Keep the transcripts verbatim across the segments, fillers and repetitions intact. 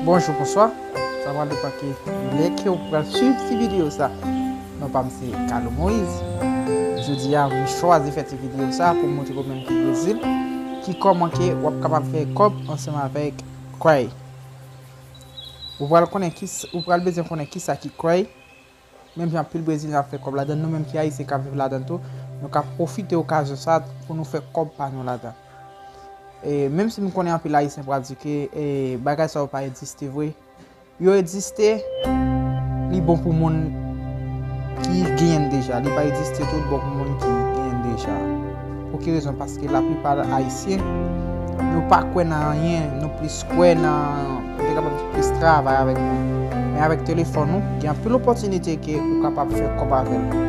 Bonjou, bonswa. Sa pral depann ki lè ke w pral swiv ti videyo sa. Non pa m se Carlo Moïse. Jodi a, m chwazi fè ti videyo sa pou m montre w menm ki Brezil, ki kòman ke w ap kapab fè kòb ansanm avèk Kwai. Ou pral konnen ki, ou pral bezwen konnen kisa ki Kwai. Menm jan anpil Brezilyen ap fè kòb ladan, nou menm ki Ayisyen k ap viv ladan tou, nou ka pwofite okazyon sa pou nou fè kòb pa nou ladan. E, menm si m konnen anpil Ayisyen pral di ke, e, bagay sa yo pa egziste vre, yo egziste, li bon pou moun ki genyen l deja, li pa egziste tou, li bon pou moun ki genyen l deja. Pou ki rezon? Paske laplipa Ayisyen, nou pa kwè nan anyen, nou plis kwè nan, nou te kapab di plis travay avèk moun. Men avèk telefòn ou, gen anpil opòtinite ke ou kapab fè kòb avè l.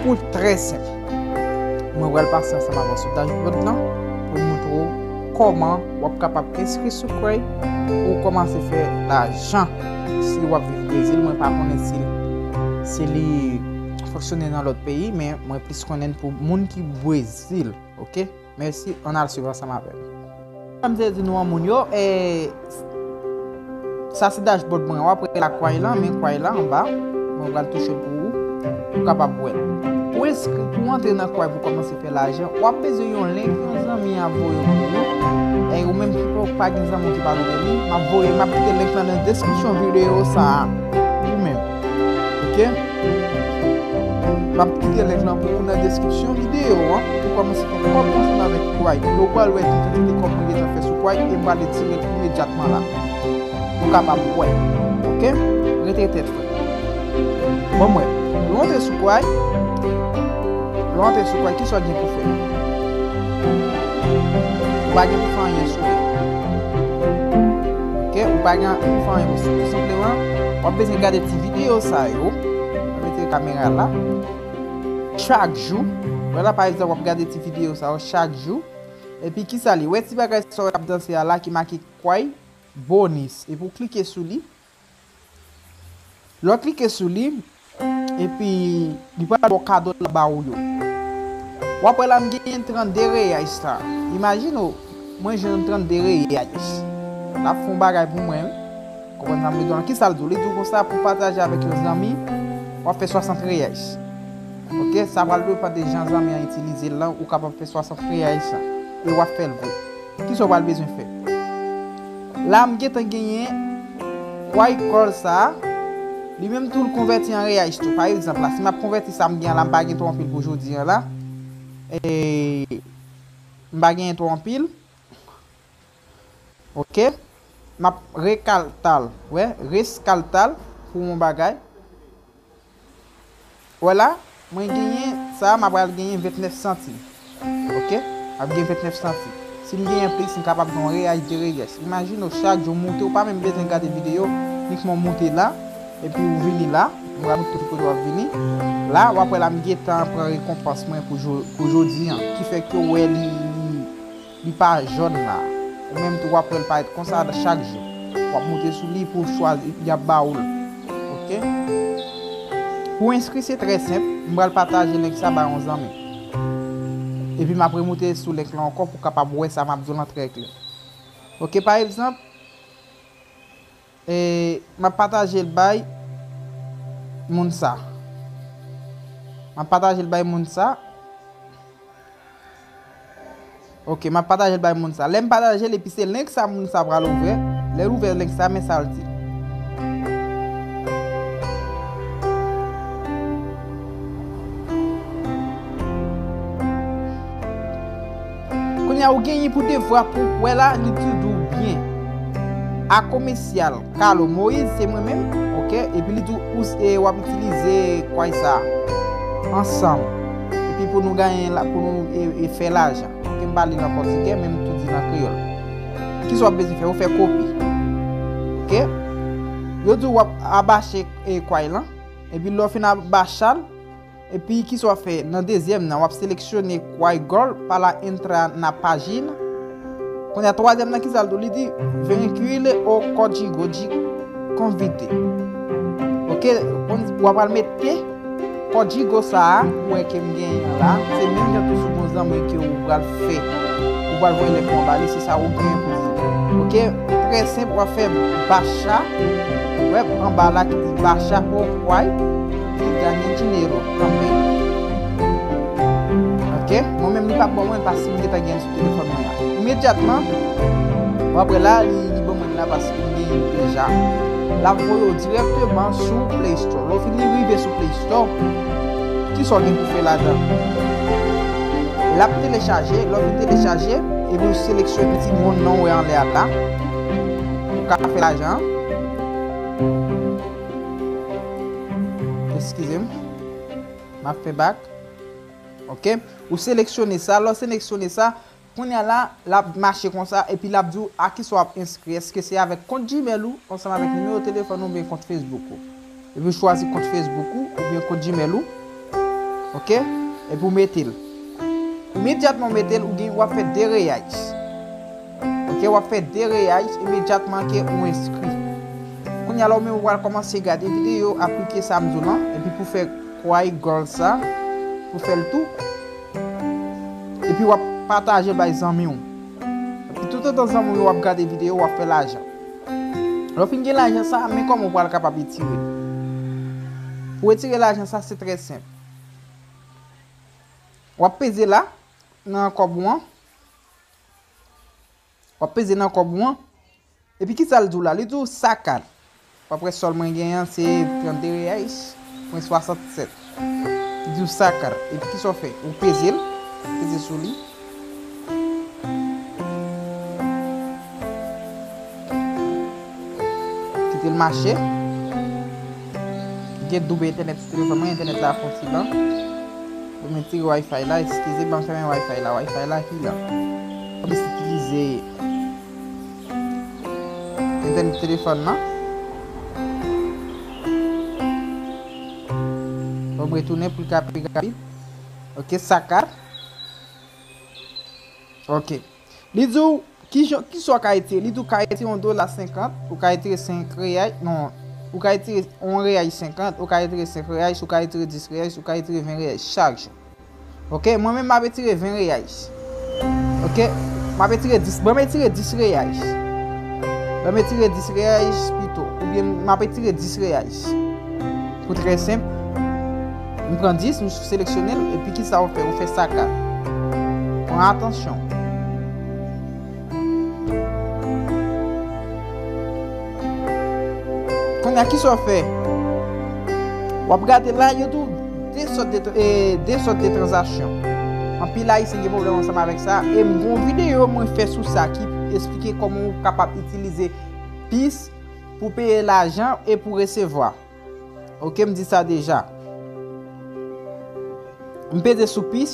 Pou trè senp, mwen pral pase ansanm avè w sou dashboard lan pou m montre w kòman w ap kapab enskri sou Kwai pou w kòmanse fè lajan. Si w ap viv Brezil, mwen pa konnen si, si li fonksyone nan lòt peyi, men mwen plis konnen pou moun ki Brezil, oke? Mèsi, ann al swiv ansanm avè m. Kòm m te di nou an moun yo, e, sa se dashboard mwen, w ap wè la Kwai lan, men Kwai lan anba, mwen pral touche pou ou, ou kapab wè l. Pou enskri, pou antre nan Kwai pou kòmanse fè lajan, w ap bezwen yon link yon zanmi a voye pou ou. E ou menm ki pa, pa gen zanmi ki pa gen li, m ap voye, m ap kite link lan nan deskripsyon videyo sa a pou ou menm. Oke? M ap kite link lan pou ou nan deskripsyon videyo an pou kòmanse fè kòb ansanm avèk Kwai. Yo pral wè ki kantite kòb mwen gentan fè sou Kwai e m pral retire l imedyatman la. Ou kapab wè. Oke? Rete tèt frè. Bon, mwen, lè w antre sou Kwai, lè w antre sou Kwai, kisa w gen pou fè? Ou pa gen pou fè anyen sou li. Oke? Ou pa gen pou fè anyen sou li. Tou senpleman, w ap bezwen gade ti videyo sa yo. Mwen mete kamera la. Chak jou. Vwala, pa egzanp, w ap gade ti videyo sa yo chak jou. Epi kisa li? Wè ti bagay sa yo k ap danse a la ki make Kwai Bonus. Epi w klike sou li. Lè w klike sou li, epi li pral ba w kado l ap ba ou yo. W ap wè la m genyen trannde reyaj sa. Imajine w, mwen jwenn trannde reyaj. L ap fè yon bagay pou mwen, wi. Konprann sa m vle di w lan? Kisa l di w? Li di w konsa pou pataje avèk yon zanmi, w ap fè swasant reyaj. Oke, sa pral depann de jan zanmi an itilize l lan, ou kapab fè swasant reyaj sa. E w ap fè l vre. Kisa w pral bezwen fè? La m gentan genyen Kwai Gold sa, li menm tou l konvèti an reyaj tou. Pa egzanp la, si m ap konvèti sa m gen an la, m pa gen twò anpil pou jodi an la. E, m pa genyen twò anpil. Oke. M ap rekalta l, wè, reskalta l pou yon bagay. Wè la, mwen genyen sa, m ap pral genyen vennèf santim. Oke? M ap gen vennèf santim. Si m genyen plis, m kapab gen yon reyaj, de reyaj. Imajine w, chak jou w moute, ou pa menm bezwen gade videyo, nikman w moute la, epi w vini la, m pral montre w tout kote w ap vini. La, w ap wè la, m gentan pran rekonpans mwen pou jo-, pou jodi an, ki fè ke w wè li, li, li pa jòn la. Ou menm tou, w ap wè l parèt konsa chak jou. W ap moute sou li pou w chwazi, y ap ba ou l. Oke? Pou enskri, se trè senp. M pral pataje link sa ba yon zanmi. Epi m ap remoute sou link lan ankò pou w kapab wè sa m ap di w lan trè klè. Oke, pa egzanp, e, m ap pataje l bay moun sa. M ap pataje l bay moun sa. Oke, m ap pataje l bay moun sa. Lè m pataje l, epi se link sa moun sa pral ouvè. Lè l ouvè link sa, men sa l di. Kounye a, ou genyen pou devwa pou wè la, li di w byen. A komesyal. Carlo Moïse, se mwen menm, oke? Epi li di w, ou s-, e, w ap itilize Kwai sa ansanm. Epi pou nou genyen la, pou nou, e, e, fè lajan. Oke, m pa li l an pòtigè, men m tou di l an kreyòl. Kisa w ap bezwen fè? Ou fè kopi. Oke? Yo di w ap abache, e, Kwai lan. Epi lè w fin abache l, epi kisa w ap fè? Nan dezyèm nan, w ap seleksyone Kwai Gold para entrar na página. Kounye a twazyèm nan, kisa l di w? Li di, veinkile o código de convite. Oke, w ap al mete kòdigo sa a, ou wè ke m genyen an la, se menm jan tou si w gon zanmi ke ou pral fè, ou pral voye link lan ba li, se sa ou genyen pou di. Ok, trè senp, w ap fè bacha. Ou wè anba la ki di bacha o Kwai ki ganyen dinero tanbe. Ok, mwen menm li p ap ban mwen paske m gentan gen l sou telefòn mwen an. Imedyatman, w ap wè la, li, li ban mwen l la paske m genyen l deja. L ap voye w dirèkteman sou Play Store. Lè w fin rive sou Play Store, kisa w gen pou fè ladan? L ap telechaje, lè w fin telechaje, epi w seleksyone ti moun nan w wè anlè a la. Ou ka fè lajan. Eskize m. M ap fè bak. Ok. Ou seleksyone sa. Lè w seleksyone sa, kounye a la, l ap mache konsa, epi l ap di w a kisa w ap enskri. Èske se avèk kont Gmail ou, ansanm avèk nimewo telefòn ou, oubyen kont Facebook ou? Epi w chwazi kont Facebook ou, oubyen kont Gmail ou. Ok? Epi w mete l. Imedyatman w mete l, ou gen, w ap fè de reyaj. Ok, w ap fè de reyaj imedyatman ke ou enskri. Kounye a la, ou menm ou pral kòmanse gade videyo, aplike sa m di w lan, epi pou fè Kwai Girl sa, pou fè l tou. Epi w ap pataje l bay zanmi w. Epi toutotan zanmi w yo ap gade videyo, w ap fè lajan. Lè w fin gen lajan sa, men kòman w pral kapab retire l. Pou retire lajan sa, se trè senp. W ap peze la, nan kòb ou an. W ap peze nan kòb ou an. Epi kisa l di w la? Li di w sacar. W ap wè sòl mwen genyen an se trannde reais pwen swasantsèt. Li di w sacar. Epi kisa w fè? Ou peze l. Peze sou li. Kite l mache. Gen doub entènèt sou telefòn mwen, entènèt la fè yon ti lan. Bon, mwen tire Wi-Fi la, eskize, ban m fèmen Wi-Fi la. Wi-Fi la ki lan. Mwen itilize entènèt telefòn nan. Bon, mwen retounen pou l ka pi rapid. Ok, sacar. Ok. Li di w, ki jan, kisa w ka retire? Li di w ka retire yon dola senkant, ou ka retire senk reyay, non, ou ka retire yon reyay senkant, ou ka retire senk reyay, ou ka retire dis reyay, ou ka retire ven reyay chak jou. Ok, mwen menm m ap retire ven reyay. Ok, m ap retire dis, ban m retire dis reyay. Ban m retire dis reyay pito, oubyen m ap retire dis reyay. Pou trè senp, m pran dis, m seleksyone l, epi kisa w fè? Ou fè sacar. Pran atansyon. Kounye a, kisa w fè? W ap gade la, yo di w de sòt de, e, de sòt de tranzaksyon. Anpil Ayisyen gen pwoblèm ansanm avèk sa. E m gon videyo mwen fè sou sa ki esplike kòman w kapab itilize pis pou peye lajan e pou resevwa. Ok, m di sa deja. M peze sou pis.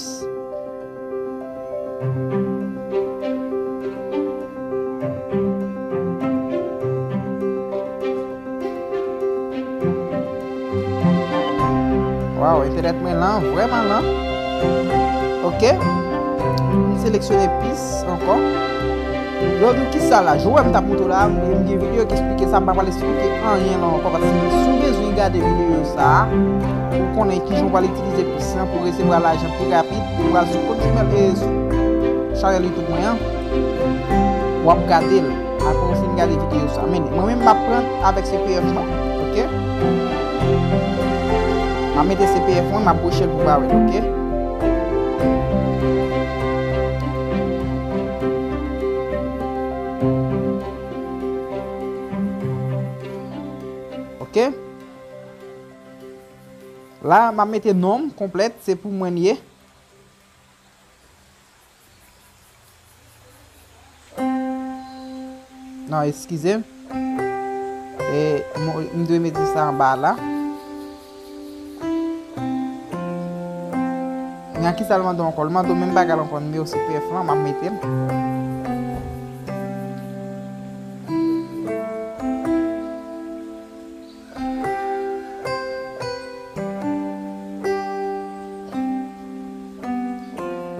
Waw, entènèt mwen lan, vrèman lan. Ok. M seleksyone pis ankò. Yo di w kisa la? Jan w wè m t ap montre w la, m gen videyo ki esplike sa, m pa pral esplike anyen la ankò, paske si w bezwen gade videyo sa a, pou w konnen kijan w pral itilize pis lan pou resevwa lajan pi rapid, ou pral sou kont Gmail e sou chanèl YouTube mwen an, w ap gade l. Apre w fin gade videyo sa. Men, mwen menm, m ap pran avèk C P F mwen, ok? M ap mete C P F mwen, m ap bouche l pou w pa wè l, ok? Ok. La, m ap mete non m konplèt, se pou mwen l ye. Non, eskize m. E, mo-, m dwe mete sa anba la. Nan ki sa l mande w ankò? L mande w menm bagay la ankò, nimewo C P F lan, m ap mete l.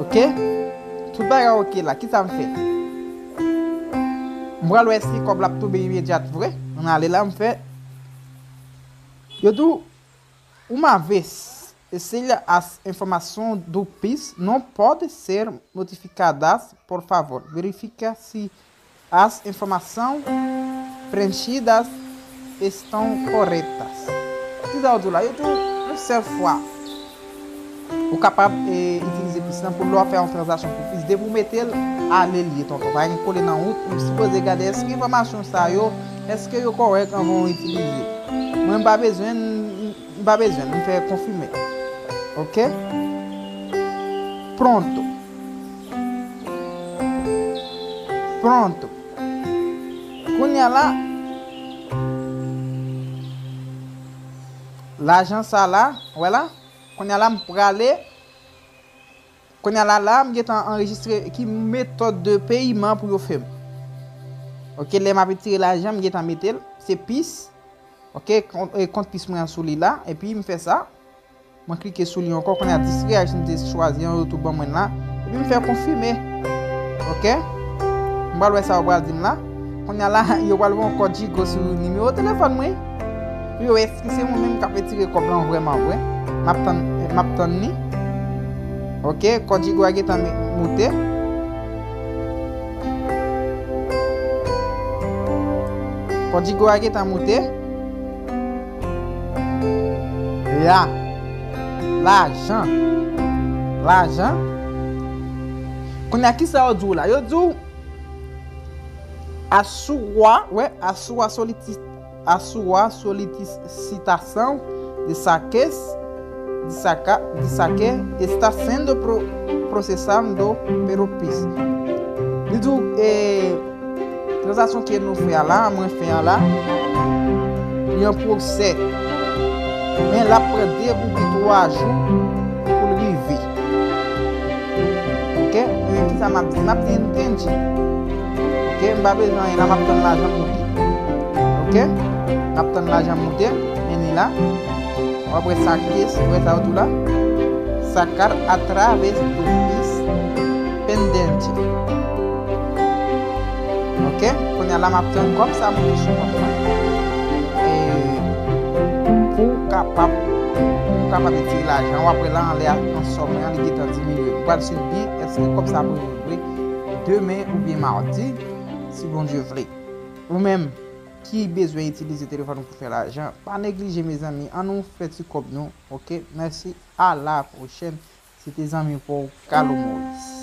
Ok? Tout bagay ok la. Kisa m fè? M pral wè si kòb la ap tonbe imedyat vre. Ann ale la, m fè. Yo di w, uma vez selha as informações do pis, não pode ser modificadas, por favor, verifica se As informação preenchidas estão corretas. Kisa yo di w la? Yo di w yon sèl fwa ou kapab e, itilize pis lan pou lè w ap fè yon tranzaksyon pou pis. Depi w mete l, ale l ye, tonton. Pa gen kole nan wout. Ou sipoze gade èske enfòmasyon sa yo, èske yo kòrèk anvan w itilize. Mwen, m pa bezwen, m pa bezwen, m fè konfime. Ok? Pronto. Pronto. Kounye a la, lajan sa la, wè la, kounye a la, m prale, kounye a la, la, m gentan anrejistre ki metòd de peyiman pou yo fè m. Ok, lè m ap retire lajan, m gentan mete l, se pis. Ok, kont, e, kont pis mwen an sou li la, epi m fè sa. Mwen klike sou li ankò, kounye a distribye a, m te chwazi an, yo tou ban mwen la. Epi m fè konfime. Ok? M pral wè sa yo pral di m la. Kounye a la, yo pral voye yon kòd Tigo sou nimewo telefòn mwen. Pou yo wè èske se mwen menm k ap retire kòb lan vrèman vre. M ap tann, m ap tann li. Ok, kòd Tigo a gentan me-, moute. Kòd Tigo a gentan moute. Ya. Lajan. Lajan. Kounye a, kisa yo di w la? Yo di w a sua, wè, a sua soliti-, a sua solicitação de saques, de saca-, de saque está sendo pro-, processado pelo pis. Li di w, e, tranzaksyon ke nou fè a la, mwen fè a la, li an pwosè. Men l ap pran de pou twa jou pou l rive. Ok? Men kisa m ap di? M ap di entendi. Ok? M pa bezwen anyen la, m ap tann lajan moute. Ok? M ap tann lajan moute, men li la. W ap wè sa, kes, w ap wè sa yo tou la. Sacar a través do pis pendente. Ok, kounye a la m ap tann kòb sa moute sou kont mwen. E pou w kapab, pou w kapab retire lajan, w ap wè la anlè a, nan sòm mwen an, li gentan diminye. M pral swiv byen, èske kòb sa pou rive demen oubyen madi, si Bondye vle. Ou menm ki bezwen itilize telefòn ou pou fè lajan, pa neglije, mezanmi. Ann nou fè ti kòb nou, ok? Mèsi, a la pwochèn. Se te zanmi pa w, Kalo Moris.